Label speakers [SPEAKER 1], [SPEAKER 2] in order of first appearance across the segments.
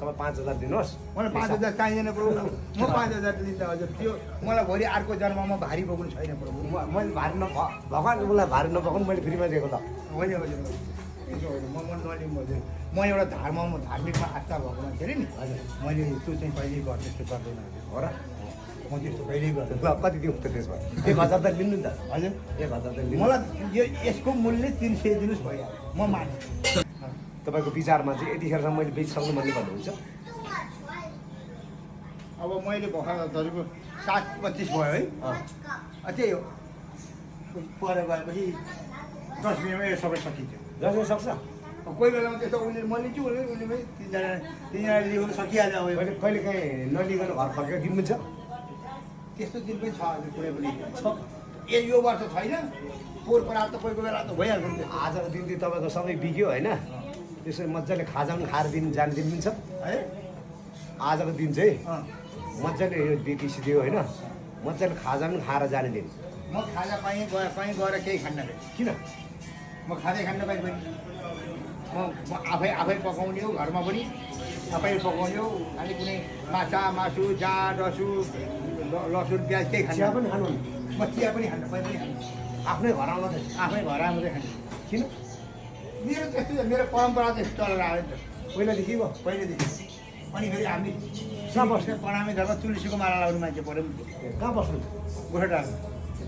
[SPEAKER 1] तपाईँ 5000 दिनुहोस्।
[SPEAKER 2] मलाई 5000 चाहिँदैन प्रभु, म 5000 दिन्छु हजुर। त्यो मलाई भोलि अर्को जन्ममा भारी बोक्नु छैन प्रभु।
[SPEAKER 1] मैले भारी भगवान् मलाई भारी नभएको मैले फ्रीमा दिएको त
[SPEAKER 2] होइन होइन त्यसो होइन, म नलिउँ हजुर। म एउटा धार्मिकमा आस्था भएको मान्छे अरे नि
[SPEAKER 1] हजुर।
[SPEAKER 2] मैले त्यो चाहिँ कहिल्यै गर्छु, त्यस्तो गर्दैन
[SPEAKER 1] हो र।
[SPEAKER 2] म त्यस्तो कहिल्यै गर्दैन।
[SPEAKER 1] ल कति दिउँ त त्यसमा 1000 त लिनु नि त
[SPEAKER 2] हजुर
[SPEAKER 1] 1000 त लिनु।
[SPEAKER 2] मलाई यसको मूल्य 300 दिनुहोस् भइहाल्यो, म माने।
[SPEAKER 1] तपाईँको विचारमा चाहिँ यतिखेरसम्म मैले बेचिसक्नु भन्ने भन्नुहुन्छ?
[SPEAKER 2] अब मैले भर्खर तपाईँको 7-25 भयो है, त्यही हो। पर गएपछि 10 मिनटमा यो सबै सकिन्छ।
[SPEAKER 1] जसले सक्छ
[SPEAKER 2] कोही बेलामा त्यस्तो उसले म लिन्छु उसले तिनजना लिनु सकिहाल्छ। अब
[SPEAKER 1] कहिले कहिले काहीँ नलिकन घर फर्केर दिनु छ?
[SPEAKER 2] त्यस्तो दिन पनि छ हजुर, कुनै पनि छ। यो वर्ष छैन, पोहोर परार त कोही कोही बेला त भइहाल्छ नि।
[SPEAKER 1] आजको दिन चाहिँ तपाईँको सबै बिग्यो होइन, त्यसरी मजाले खाजा पनि खाएर जाने दिन पनि छ
[SPEAKER 2] है।
[SPEAKER 1] आजको दिन चाहिँ
[SPEAKER 2] अँ,
[SPEAKER 1] मजाले यो बितिसिदियो होइन, मजाले खाजा पनि खाएर जाने दिन।
[SPEAKER 2] म खाजा कहीँ गएर केही खान्न रे।
[SPEAKER 1] किन?
[SPEAKER 2] म खाँदै खान्न पाइ पनि म आफै पकाउने हो, घरमा पनि आफै पकाउने हो। खालि कुनै माछा मासु जाँड रसु लसुन प्याज केही
[SPEAKER 1] चिया
[SPEAKER 2] खान्न।
[SPEAKER 1] पनि खानु?
[SPEAKER 2] म चिया पनि खान्न, पाइ पनि खान्न।
[SPEAKER 1] आफ्नै घर आउँदा चाहिँ
[SPEAKER 2] आफै घर आउँदै खान्न।
[SPEAKER 1] किन?
[SPEAKER 2] मेरो त्यस्तो छ, मेरो परम्परा त्यस्तो चलेर आयो नि त
[SPEAKER 1] पहिलादेखि हो?
[SPEAKER 2] पहिलेदेखि। अनि फेरि हामी
[SPEAKER 1] कहाँ बस्ने?
[SPEAKER 2] प्रणामी धर्म तुलसीको माला लाउने मान्छे पऱ्यो नि।
[SPEAKER 1] कहाँ बस्नु?
[SPEAKER 2] गोठाटारमा।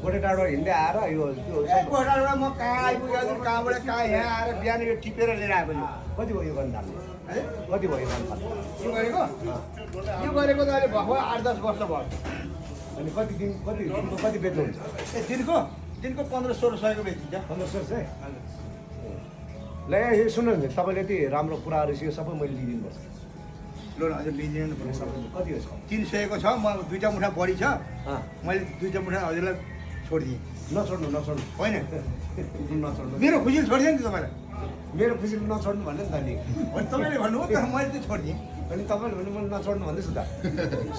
[SPEAKER 1] गोटेटाबाट हिँड्दै आएर यो त्यो
[SPEAKER 2] गोठाटाबाट म कहाँ आइपुग्यो हजुर, कहाँबाट कहाँ यहाँ आएर बिहान यो टिपेर लिएर आएको छु।
[SPEAKER 1] कति भयो यो गर्नु थाल्नु?
[SPEAKER 2] है
[SPEAKER 1] कति भयो गर्नु थाल्नु?
[SPEAKER 2] यो गरेको त अहिले भर्खर 8-10 वर्ष भयो।
[SPEAKER 1] अनि कति दिनको कति बेच्नुहुन्छ?
[SPEAKER 2] दिनको 1500 सयको बेचिन्छ।
[SPEAKER 1] 1500 चाहिँ? ल यो सुन्नुहोस् न, तपाईँले यति राम्रो कुराहरू यो सबै मैले लिइदिनुपर्छ।
[SPEAKER 2] लोन हजुर लिइदिनु पर्छ।
[SPEAKER 1] कति हो?
[SPEAKER 2] 300 को छ, म 2टा मुठा बढी छ, मैले 2टा मुठा हजुरलाई छोडिदिएँ।
[SPEAKER 1] नछोड्नु
[SPEAKER 2] होइन
[SPEAKER 1] नछोड्नु।
[SPEAKER 2] मेरो खुसी छोडिदिएँ नि त तपाईँलाई।
[SPEAKER 1] मेरो खुसी नछोड्नु भन्नु नि त नि।
[SPEAKER 2] अनि तपाईँले भन्नुभयो तर मैले चाहिँ छोडिदिएँ।
[SPEAKER 1] अनि तपाईँले भन्नु मैले नछोड्नु भन्दैछु त।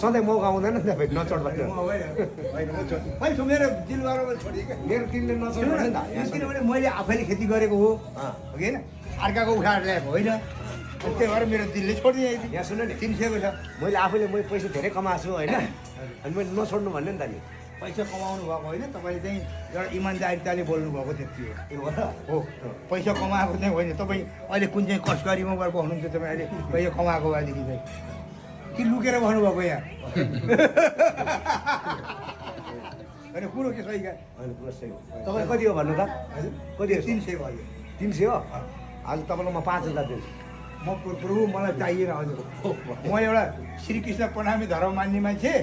[SPEAKER 1] सधैँ मौका आउँदैन नि त फेरि नचोड भन्नु।
[SPEAKER 2] मैले मेरो दिल गरेर मैले छोडिदिएँ क्या।
[SPEAKER 1] मेरो तिमीले नछोड्नु भन्नु नि त।
[SPEAKER 2] किनभने मैले आफैले खेती गरेको हो कि होइन, अर्काको उठाएर ल्याएको होइन। त्यही भएर मेरो दिलले छोडिदिएँ।
[SPEAKER 1] यहाँ सुन्नु नि,
[SPEAKER 2] 300 को छ।
[SPEAKER 1] मैले पैसा धेरै कमाएको छु होइन, अनि मैले नछोड्नु भन्ने नि त नि।
[SPEAKER 2] पैसा कमाउनु भएको होइन, तपाईँले चाहिँ एउटा इमान्दारिताले बोल्नु भएको त्यति हो। हो पैसा कमाएको चाहिँ होइन। तपाईँ अहिले कुन चाहिँ कसकारीमा गएर बस्नुहुन्छ तपाईँ अहिले पैसा कमाएको भएदेखि चाहिँ कि लुकेर बस्नुभएको यहाँ? होइन कुरो के सही क्या?
[SPEAKER 1] होइन कुरा सही हो। तपाईँ कति हो भन्नु त?
[SPEAKER 2] हजुर
[SPEAKER 1] कति हो?
[SPEAKER 2] 300 भयो।
[SPEAKER 1] 300 हो? आज तपाईँलाई म 5000 दिन्छु।
[SPEAKER 2] म प्रभु मलाई चाहिएन हजुर। म एउटा श्रीकृष्ण प्रणामी धर्म मान्ने मान्छे,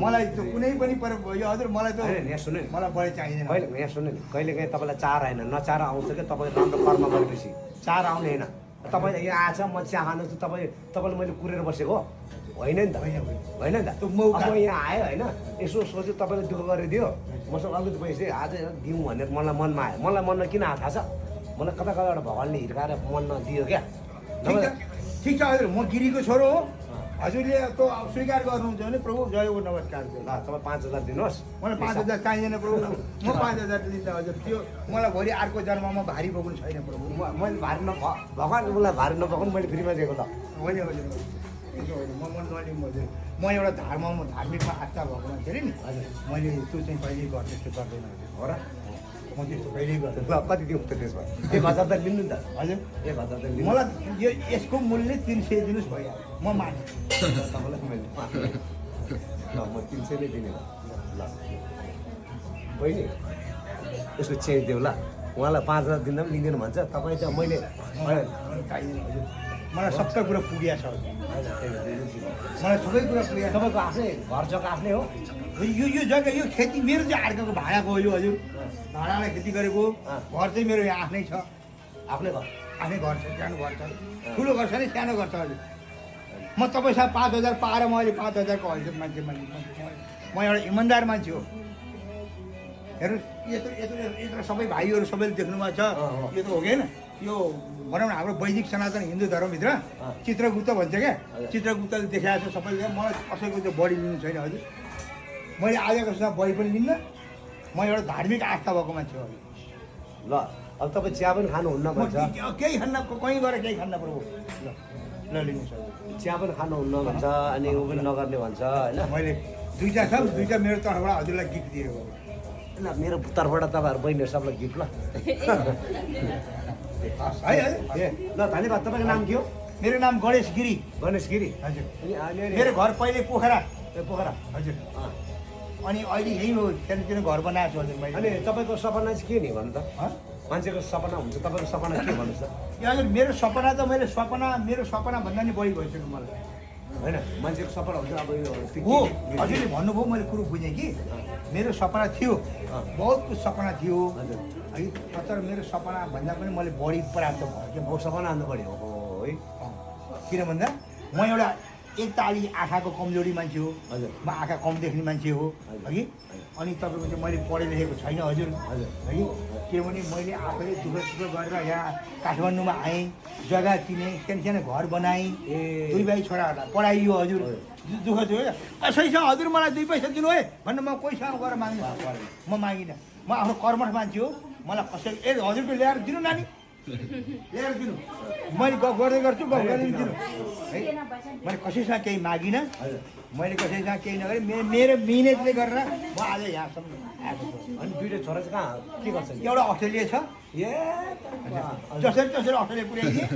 [SPEAKER 2] मलाई त्यो कुनै पनि यो हजुर मलाई त
[SPEAKER 1] होइन यहाँ सुन्नु नि,
[SPEAKER 2] मलाई बढी चाहिँदैन।
[SPEAKER 1] कहिले यहाँ सुन्नु नि, कहिले काहीँ तपाईँलाई चार आएन, नचार आउँछ क्या तपाईँ राम्रो कर्म गरेपछि चार आउने होइन। तपाईँ यहाँ आएछ म चिया खाँदैछु, तपाईँले मैले कुरेर बसेको होइन नि त, होइन नि त। अब यहाँ आयो होइन, यसो सोच्यो तपाईँले दुःख गरिदियो, मसँग अलिकति पैसा आज दिउँ भनेर मलाई मनमा आयो। मलाई मनमा किन आएको थाहा छ? मलाई कता कताबाट भगवान्ले हिर्काएर मनमा दियो क्या।
[SPEAKER 2] ठिक छ हजुर, म गिरीको छोरो हो। हजुरले त स्वीकार गर्नुहुन्छ भने प्रभु जय हो, नमस्कार।
[SPEAKER 1] ल तपाईँ 5000 दिनुहोस्।
[SPEAKER 2] मलाई 5000 चाहिँदैन प्रभु, म 5000 दिन्छु हजुर। त्यो मलाई भोलि अर्को जन्ममा भारी बोक्नु छैन प्रभु।
[SPEAKER 1] मैले भारी भगवान् मलाई भारी नभएको मैले फ्रीमा दिएको त
[SPEAKER 2] होइन हजुर त्यसो होइन, म नलिउँ हजुर। म एउटा धार्मिकमा आस्था भएको मान्छे अरे नि हजुर, मैले त्यो चाहिँ कहिल्यै गर्छु, त्यस्तो गर्दैन हजुर।
[SPEAKER 1] हो र।
[SPEAKER 2] म त्यस्तो कहिल्यै गर्दैन।
[SPEAKER 1] ल कति दिउँ त त्यसमा? 1000 त लिनु नि त
[SPEAKER 2] हजुर
[SPEAKER 1] 1000 त लिनु।
[SPEAKER 2] मलाई यसको मूल्य 300 दिनुहोस् भइहाल्यो, म माने।
[SPEAKER 1] तपाईँलाई मैले ल म 300 नै दिने ल। बहिनी यसको चेन्ज देऊ ल, उहाँलाई 5000 दिँदा पनि लिँदैन भन्छ। तपाईँ चाहिँ मैले
[SPEAKER 2] चाहिँदैन हजुर, मलाई सबै कुरा पुगिया छ हजुर। मलाई सबै कुरा पुगिया।
[SPEAKER 1] तपाईँको आफ्नै घर जग्गा आफ्नै हो?
[SPEAKER 2] यो जग्गा यो खेती मेरो चाहिँ अर्काको भाडाको हो यो हजुर। भाडालाई खेती गरेको घर चाहिँ मेरो यहाँ आफ्नै छ।
[SPEAKER 1] आफ्नै घर?
[SPEAKER 2] आफ्नै घर छ, सानो घर छ। ठुलो घर छ नि, सानो घर छ हजुर। म तपाईँसँग 5000 पाएर म अहिले 5000 को हैसियत मान्छे म एउटा इमान्दार मान्छे हो। हेर्नुहोस् यत्रो सबै भाइहरू सबैले देख्नुभएको छ। यो त हो कि होइन, यो भनौँ न हाम्रो वैदिक सनातन हिन्दू धर्मभित्र चित्रगुप्त भन्छ क्या, चित्रगुप्तले देखाएको छ सबैले। मलाई कसैको चाहिँ बढी लिनु छैन हजुर। मैले आजको साथ बढी पनि लिन्न। म एउटा धार्मिक आस्था भएको मान्छे हो।
[SPEAKER 1] ल अब तपाईँ चिया पनि खानुहुन्न भन्छ?
[SPEAKER 2] केही खान्न, कहीँ गएर केही खान्न प्रभु। ल लिनुहोस् हजुर।
[SPEAKER 1] चिया पनि खानुहुन्न भन्छ अनि ऊ पनि नगर्ने भन्छ होइन।
[SPEAKER 2] मैले दुईवटा छ, दुईवटा मेरो तर्फबाट हजुरलाई गिफ्ट दिएको हो।
[SPEAKER 1] ल मेरो तर्फबाट तपाईँहरू बहिनीहरू सबलाई गिफ्ट ल।
[SPEAKER 2] है है
[SPEAKER 1] ए ल धन्यवाद। तपाईँको नाम के हो?
[SPEAKER 2] मेरो नाम गणेश गिरी
[SPEAKER 1] गणेश गिरी।
[SPEAKER 2] हजुर।
[SPEAKER 1] अनि
[SPEAKER 2] मेरो घर पहिले पोखरा
[SPEAKER 1] पोखरा।
[SPEAKER 2] हजुर। अनि अहिले यही हो सानोतिनो घर बनाएको छु हजुर मैले।
[SPEAKER 1] अनि तपाईँको सपना चाहिँ के नि भन्नु त?
[SPEAKER 2] हँ?
[SPEAKER 1] मान्छेको सपना हुन्छ, तपाईँको सपना के भन्नुहोस् त?
[SPEAKER 2] ए हजुर मेरो सपना त मेरो सपना भन्दा नि बढी भइसक्यो मलाई
[SPEAKER 1] होइन मान्छेको सपना हुन्छ अब यो
[SPEAKER 2] हो। हजुरले भन्नुभयो मैले कुरो बुझेँ कि मेरो सपना थियो, बहुत कुछ सपना थियो
[SPEAKER 1] हजुर।
[SPEAKER 2] है, तर मेरो सपना भन्दा पनि मैले बढी प्राप्त भयो क्या।
[SPEAKER 1] म सपना हान्नु पऱ्यो हो है।
[SPEAKER 2] किन भन्दा म एउटा एक त अलि आँखाको कमजोरी मान्छे हो,
[SPEAKER 1] हजुर।
[SPEAKER 2] म आँखा कम देख्ने मान्छे हो है। अनि तपाईँको चाहिँ मैले पढे लेखेको छैन हजुर
[SPEAKER 1] हजुर।
[SPEAKER 2] है, किनभने मैले आफैले दुःख गरेर यहाँ काठमाडौँमा आएँ, जग्गा किनेँ, सानो घर बनाएँ,
[SPEAKER 1] ए।
[SPEAKER 2] 2 भाइ छोराहरूलाई पढाइयो हजुर। दुःख थियो कसैसँग हजुर मलाई 2 पैसा दिनु है भन्नु, म कोहीसँग गएर माग्नु म मागिनँ। म आफ्नो कर्मठ मान्छे हो, मलाई कसै ए हजुरको ल्याएर दिनु नानी, ल्याएर दिनु, मैले गफ गर्दै गर्छु, गफ गर्दै दिनु है। मैले कसैसँग केही मागिनँ, मैले कसैसँग केही नगरेँ, मेरो मिहिनेतले गरेर म आज यहाँसम्म आएको छु।
[SPEAKER 1] अनि दुइटा छोरा चाहिँ कहाँ के गर्छ नि?
[SPEAKER 2] एउटा अस्ट्रेलिया छ,
[SPEAKER 1] ए
[SPEAKER 2] जसरी तसरी अस्ट्रेलिया पुर्याइदिएँ।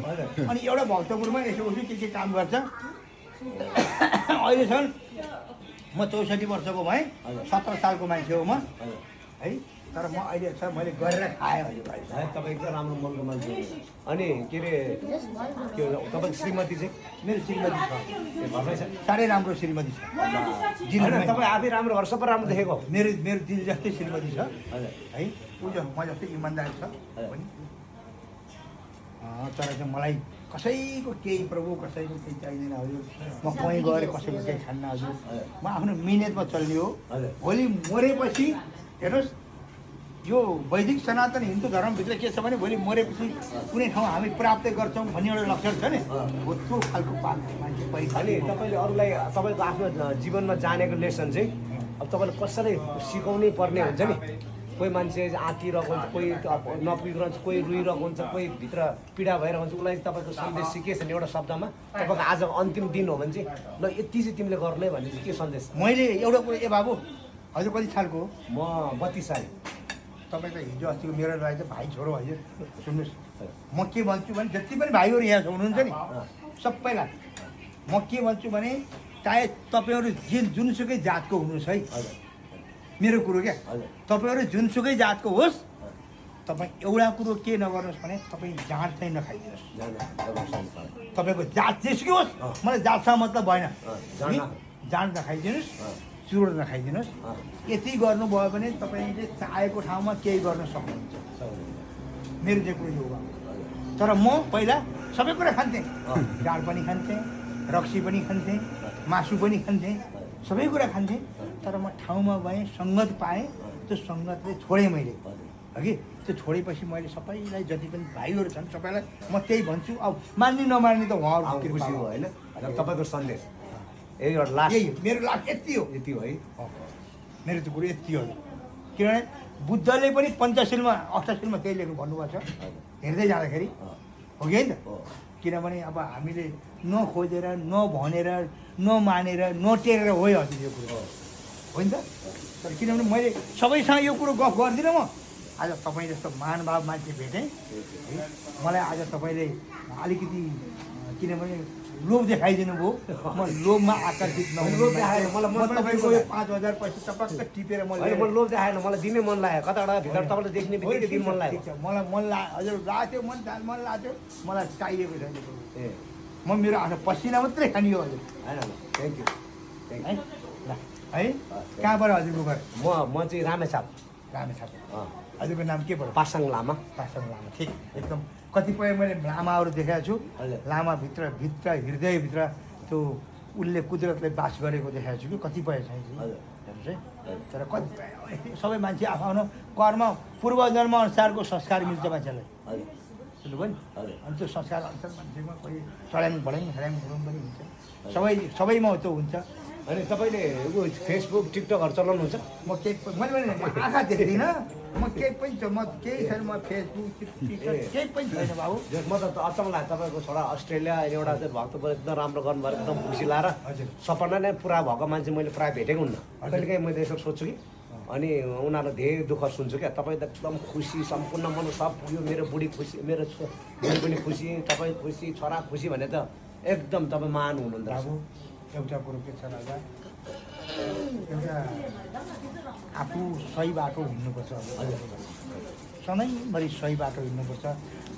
[SPEAKER 2] अनि एउटा भक्तपुरमा यसो उसो के काम गर्छ। अहिलेसम्म म 64 वर्षको भएँ, 17 सालको मान्छे हो म है, तर म अहिले छ मैले गरेर खाएँ हजुर अहिले।
[SPEAKER 1] है तपाईँ एकदम राम्रो मनको मान्छे हो। अनि के अरे के हो तपाईँको श्रीमती चाहिँ?
[SPEAKER 2] मेरो श्रीमती छ,
[SPEAKER 1] ए घरमै छ?
[SPEAKER 2] साह्रै राम्रो श्रीमती छ।
[SPEAKER 1] होइन तपाईँ आफै राम्रो घर सबै राम्रो देखेको?
[SPEAKER 2] मेरो मेरो दिल जस्तै श्रीमती छ
[SPEAKER 1] हजुर।
[SPEAKER 2] है, ऊ म जस्तै इमान्दार छ पनि। तर चाहिँ मलाई कसैको केही प्रभु कसैको केही चाहिँदैन हजुर। म कहीँ गएर कसैको केही खान्न हजुर। म आफ्नो मिहिनेतमा चल्ने हो।
[SPEAKER 1] हजुर।
[SPEAKER 2] भोलि मरेपछि हेर्नुहोस्, यो वैदिक सनातन हिन्दू धर्मभित्र के छ भने भोलि मरेपछि कुनै ठाउँ हामी प्राप्त गर्छौँ भन्ने एउटा लक्षण छ नि, हो त्यो खालको मान्छे पैसा।
[SPEAKER 1] अनि तपाईँले अरूलाई तपाईँको आफ्नो जीवनमा जानेको लेसन चाहिँ अब तपाईँले कसरी सिकाउनै पर्ने हुन्छ नि? कोही मान्छे आँटिरहेको हुन्छ, कोही नपुगिरहेको हुन्छ, कोही रुइरहेको हुन्छ, कोही भित्र पीडा भइरहेको हुन्छ, उसलाई तपाईँको सन्देश सिकेछ नि एउटा शब्दमा? तपाईँको आज अन्तिम दिन हो भने चाहिँ ल यति चाहिँ तिमीले गर्नै भने चाहिँ के सन्देश?
[SPEAKER 2] मैले एउटा कुरो, ए बाबु हजुर कति सालको हो?
[SPEAKER 1] म 32 साल।
[SPEAKER 2] तपाईँ त हिजो अस्तिको मेरो लागि चाहिँ भाइ छोरो हजुर। सुन्नुहोस्, म के भन्छु भने जति पनि भाइहरू यहाँ हुनुहुन्छ नि सबैलाई म के भन्छु भने चाहे तपाईँहरू जुनसुकै जातको हुनुहोस् है, मेरो कुरो क्या, तपाईँहरू जुनसुकै जातको होस्, तपाईँ एउटा कुरो के नगर्नुहोस् भने तपाईँ जाँड चाहिँ नखाइदिनुहोस्। तपाईँको जात जेसुकै होस्, मलाई जातसँग मतलब भएन, जाँड नखाइदिनुहोस्, चुरोट नखाइदिनुहोस्। यति गर्नुभयो भने तपाईँले चाहेको ठाउँमा केही गर्न सक्नुहुन्छ। मेरो चाहिँ कुरो यो हो। तर म पहिला सबै कुरा खान्थेँ, जाँड पनि खान्थेँ, रक्सी पनि खान्थेँ, मासु पनि खान्थेँ, सबै कुरा खान्थेँ। तर म ठाउँमा गएँ, सङ्गत पाएँ, त्यो सङ्गतले छोडेँ मैले हगि। त्यो छोडेपछि मैले सबैलाई जति पनि भाइहरू छन् सबैलाई म त्यही भन्छु। अब मान्ने नमान्ने त उहाँहरू
[SPEAKER 1] खुसी हो होइन? तपाईँको सन्देश ए एउटा लास्ट,
[SPEAKER 2] यही मेरो लास्ट यति हो।
[SPEAKER 1] यति हो है?
[SPEAKER 2] मेरो त्यो कुरो यति हो। किनभने बुद्धले पनि पञ्चशीलमा अष्टशीलमा त्यही लेख्नु भन्नुभएको छ हेर्दै जाँदाखेरि, हो कि होइन? किनभने अब हामीले नखोजेर, नभनेर, नमानेर, नटेरेर हो हजुर यो कुरो हो नि त। तर किनभने मैले सबैसँग यो कुरो गफ गर्दिनँ म। आज तपाईँ जस्तो महानुभाव मान्छे भेटेँ है, मलाई आज तपाईँले अलिकति किनभने लोभ देखाइदिनु भयो। म लोभमा आकर्षित नहुनु,
[SPEAKER 1] लोभ देखाएन मलाई,
[SPEAKER 2] म तपाईँको यो 5000 पैसा टपक्क टिपेर
[SPEAKER 1] होइन मलाई लोभ देखाएन, मलाई दिनै मन लाग्यो। कताबाट भित्र तपाईँले देख्ने बित्तिकै दिन मन लाग्यो।
[SPEAKER 2] मलाई मन हजुर लाग्थ्यो, मन लाग्थ्यो, मलाई चाहिएको छैन
[SPEAKER 1] ए
[SPEAKER 2] म मेरो आफ्नो पसिना मात्रै खाने हो हजुर
[SPEAKER 1] होइन थ्याङ्क यू
[SPEAKER 2] है। ल है, कहाँबाट हजुरको घर?
[SPEAKER 1] म चाहिँ रामेछाप।
[SPEAKER 2] रामेछाप। हजुरको नाम के पऱ्यो?
[SPEAKER 1] पासाङ लामा।
[SPEAKER 2] पासाङ लामा, ठिक एकदम। कतिपय मैले लामाहरू देखाएको छु,
[SPEAKER 1] हजुर।
[SPEAKER 2] लामाभित्र हृदयभित्र त्यो उसले कुदरतले बास गरेको देखाएको छु कि कतिपय चाहिँ
[SPEAKER 1] हजुर।
[SPEAKER 2] हेर्नुहोस् है। तर कतिपय सबै मान्छे आफ्नो कर्म पूर्वजन्म अनुसारको संस्कार मिल्छ मान्छेलाई,
[SPEAKER 1] हजुर
[SPEAKER 2] बुझ्नुभयो नि?
[SPEAKER 1] हजुर।
[SPEAKER 2] अनि त्यो संस्कार अनुसार मान्छेमा कोही चढाङ पनि हुन्छ, सबैमा त्यो हुन्छ।
[SPEAKER 1] अनि तपाईँले फेसबुक टिकटकहरू चलाउनुहुन्छ?
[SPEAKER 2] म के मैले आँखा देख्दिनँ, म केही पनि म केही छैन, म फेसबुक ट्विटर केही पनि छैन बाबु।
[SPEAKER 1] म त अचम्म लाग्यो तपाईँको छोरा अस्ट्रेलिया एउटा चाहिँ भक्तपुर एकदम राम्रो गर्नुभयो, एकदम खुसी लाएर
[SPEAKER 2] हजुर।
[SPEAKER 1] सपना नै पुरा भएको मान्छे मैले प्रायः भेटेको हुन्न। कहिलेकाहीँ मैले यसो सोध्छु कि अनि उनीहरूलाई धेरै दुःख सुन्छु क्या। तपाईँ त एकदम खुसी, सम्पूर्ण मन सब पुग्यो, मेरो बुढी खुसी, मेरो बुढी पनि खुसी, तपाईँ खुसी, छोरा खुसी भने त एकदम तपाईँ महान हुनुहुँदो रहेछ।
[SPEAKER 2] बाबु एउटा कुरो के छ राजा, एउटा आफू सही बाटो हिँड्नुपर्छ। सधैँभरि सही बाटो हिँड्नुपर्छ।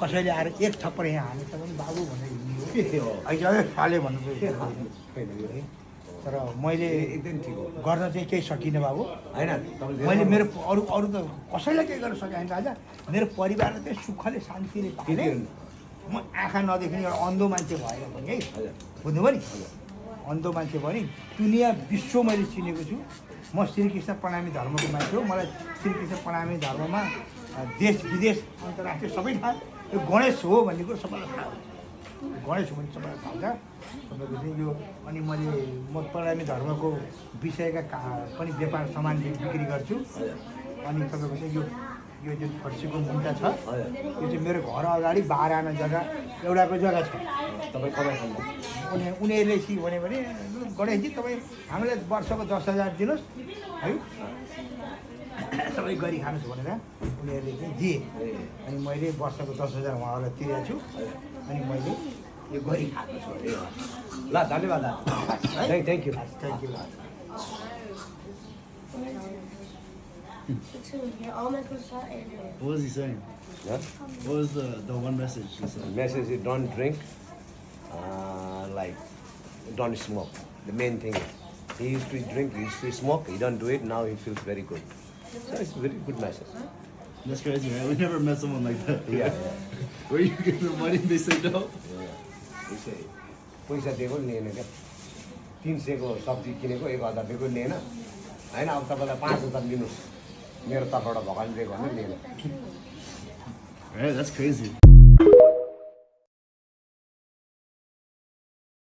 [SPEAKER 2] कसैले आएर एक थप्पड यहाँ हानेछ भने बाबु भनेर हिँड्ने हो, अहिले फाले भन्नु है। तर मैले
[SPEAKER 1] एकदम ठिक हो,
[SPEAKER 2] गर्न चाहिँ केही सकिनँ बाबु
[SPEAKER 1] होइन?
[SPEAKER 2] मैले मेरो अरू अरू त कसैलाई केही गर्न सकेन राजा। मेरो परिवारले चाहिँ सुखले शान्तिले पाले। म आँखा नदेख्ने एउटा अन्धो मान्छे भएर पनि है, बुझ्नुभयो नि, अन्धो मान्छे भयो नि। दुनियाँ विश्व मैले चिनेको छु। म श्रीकृष्ण प्रणामी धर्मको मान्छे हो। मलाई श्रीकृष्ण प्रणामी धर्ममा देश विदेश अन्तर्राष्ट्रिय सबै थाहा। यो गणेश हो भन्ने कुरो सबैलाई थाहा हुन्छ। गणेश हो भने सबैलाई थाहा हुन्छ तपाईँको चाहिँ यो। अनि म प्रणामी धर्मको विषयका पनि व्यापार सामान बिक्री गर्छु। अनि तपाईँको चाहिँ यो जुन फर्सीको मुन्टा छ, यो चाहिँ मेरो घर अगाडि 12 आना जग्गा एउटाको जग्गा छ।
[SPEAKER 1] तपाईँ कमाइ खानु
[SPEAKER 2] उनीहरूले के भन्यो भने गणेशजी तपाईँ हामीलाई वर्षको 10,000 दिनुहोस् है, तपाईँ गरी खानुहोस् भनेर उनीहरूले चाहिँ दिए। अनि मैले वर्षको 10,000 उहाँहरूलाई तिरेको छु। अनि मैले यो गरी खाएको छु।
[SPEAKER 1] ल, धन्यवाद thank you.
[SPEAKER 2] Thank you.
[SPEAKER 3] What was he saying?
[SPEAKER 1] Huh?
[SPEAKER 3] What was the one message he said?
[SPEAKER 1] Message is don't drink, like don't smoke. The main thing is he used to drink, he used to smoke, he don't do it, now he feels very good. So it's a very good message.
[SPEAKER 3] That's crazy, man. We never met someone like that.
[SPEAKER 1] Yeah.
[SPEAKER 3] Where you give them money and they say no?
[SPEAKER 1] पैसा दिएको लिएन क्या, 300 को सब्जी किनेको 1000 दिएको लिएन होइन। अब तपाईँलाई 5000 लिनुहोस् मेरो तर्फबाट भगाइ दिएको भने लिएन।
[SPEAKER 3] Right, that's crazy.